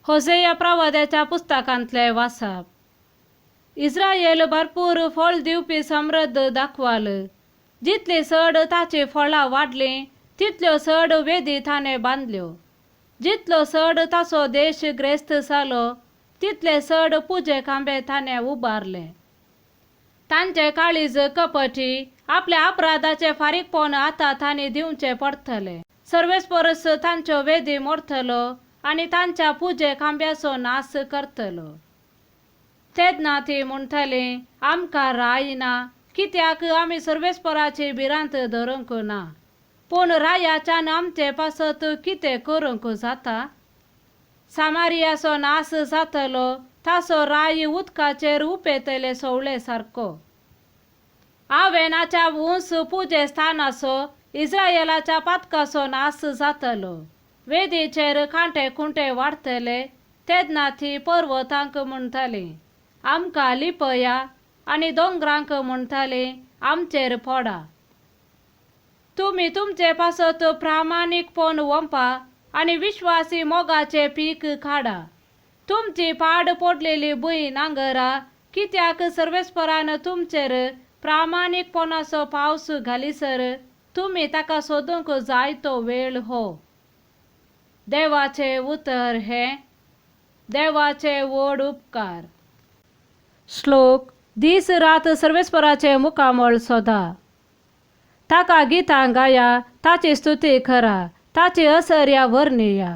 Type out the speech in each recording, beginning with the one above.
होजेया प्रवाद्याच्या पुस्तकांतलें वाचप. इस्रायल भरपूर फळ दिवपी समृद्ध दाखवाल. जितली चड ताची फळां वाडलीं तितल्यो चड वेदी ताणें बांदल्यो. जितलो चड ताचो देश ग्रेस्त जालो तितले चड पुजे खांबे ताणें उबारले. तांचे काळीज कपटी, आपल्या अपराधाचें फारीकपण आतां तांणी दिवचें पडटलें. सर्वेस्परस तांच्यो वेदी मोडटलो आनी तांच्या पुजे खांब्याचो नाश करतलो. तेन्ना ती म्हणटली, आमकां राय ना, कित्याक आमी सर्वेस्पराची भिरांत धरूंक ना. पूण रायाच्यान आमचे पासत कितें करूंक जाता? सामारियाचो नाश जातलो, ताचो राय उदकाचेर उपेतले सोवळे सारको. आवेनाच्या उंच पुजे स्थानाचो, इस्रायलाच्या पातकाचो नाश जातलो. वेदीचेर कांटे खुंटे वाडटले. तेन्ना ती पर्वतांक म्हणटली, आमकां लिपया, आनी दोंगरांक म्हणटली, आमचेर पडा. तुमी तुमचे पासत प्रामाणीकपण वंपा आनी विश्वासी मोगाचें पीक काडा. तुमची पाड पडलेली भूंय नांगरा, कित्याक सर्वेस्परान तुमचेर प्रामाणीकपणाचो पावस घालीसर तुमी ताका सोदूंक जाय तो वेळ हो. देवाचें उतर हें देवाचे व्हड उपकार. श्लोक. दीस रात सर्वेस्पराचें मुखामळ सोदा. ताका गितां गाया, ताची स्तुती करा, ताची असर्या वर्णिया.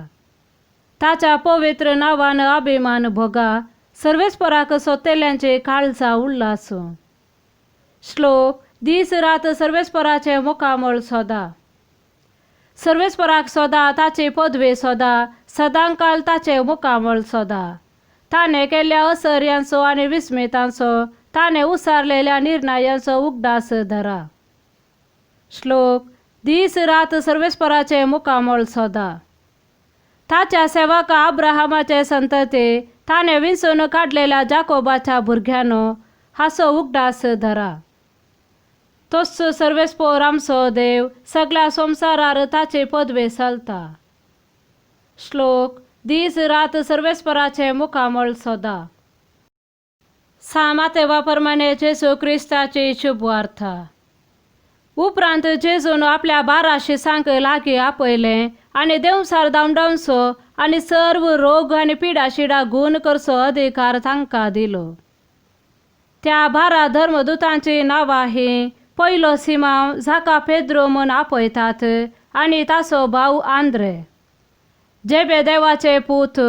ताच्या पवित्र नांवान अभिमान भोगा, सर्वेस्पराक सोतेल्यांची काळजां उल्लासूं. श्लोक. दीस रात सर्वेस्पराचें मुखामळ सोदा. सर्वेस्पराक सोदा, ताची पदवी सोदा, सदांकाल ताचें मुखामळ सोदा. ताणें केल्ल्या असर्यांचो आनी विस्मितांचो, ताणें उसारलेल्या निर्णयांचो उगडास धरा. श्लोक. दीस रात सर्वेस्पराचें मुखामळ सोदा. ताच्या सेवका अब्राहमाचे संतती, ताणें विंचून काडलेल्या जाकोबाच्या भुरग्यांनो, हाचो उगडास धरा. तोच सर्वेस्पोर आमचो देव, सगळ्या संवसारार ताची पदवी चलता. श्लोक. दीस रात सर्वेस्पराचें मुखामळ सोदा. सा प्रमाणे जेजू क्रिस्ताची शुभवार्ता. उपरांत जेजून आपल्या 12 शिसांक लागीं आपयलें आनी देंवचार धांवडावचो आनी सर्व रोग आनी पिडा शिडा गूण करचो अधिकार तांकां दिलो. त्या 12 धर्मदुतांची नांवां हीं: पयलो सिमांव, जाका पेद्रो म्हूण आपयतात, आनी ताचो भाव आंद्रे, जेबेदेवाचे पूत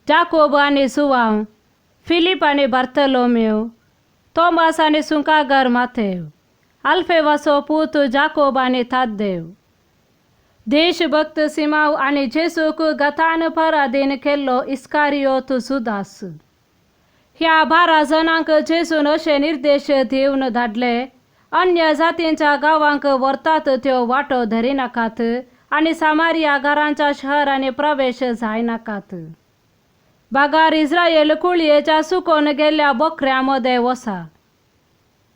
जाकोब आनी जुवांव, फिलीप आनी बार्तलोमेव, तोमास आनी सुंकागर मातेव, आल्फेवाचो पूत जाकोब आनी ताद्देव, देशभक्त सिमांव आनी जेजूक गतान परादीन केल्लो इस्कारियोत जुदास. ह्या 12 जाणांक जेजून अशे निर्देश दिवन धाडले, अन्य जातींच्या गांवांक व्हरतात त्यो वाटो धरिनाकात आनी सामारिया घरांच्या शहरांनी प्रवेश जायनाकात. बागार इस्रायल कुळयेच्या सुकोन गेल्ल्या बोकऱ्यां मदें वसा.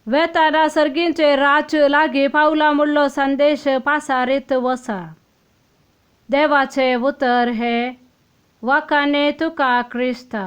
वेताना सर्गींचे राज्य लागीं पावला म्हणलो संदेश पासारीत वसा. देवाचें उतर हें. वाखाणे तुका क्रिस्ता.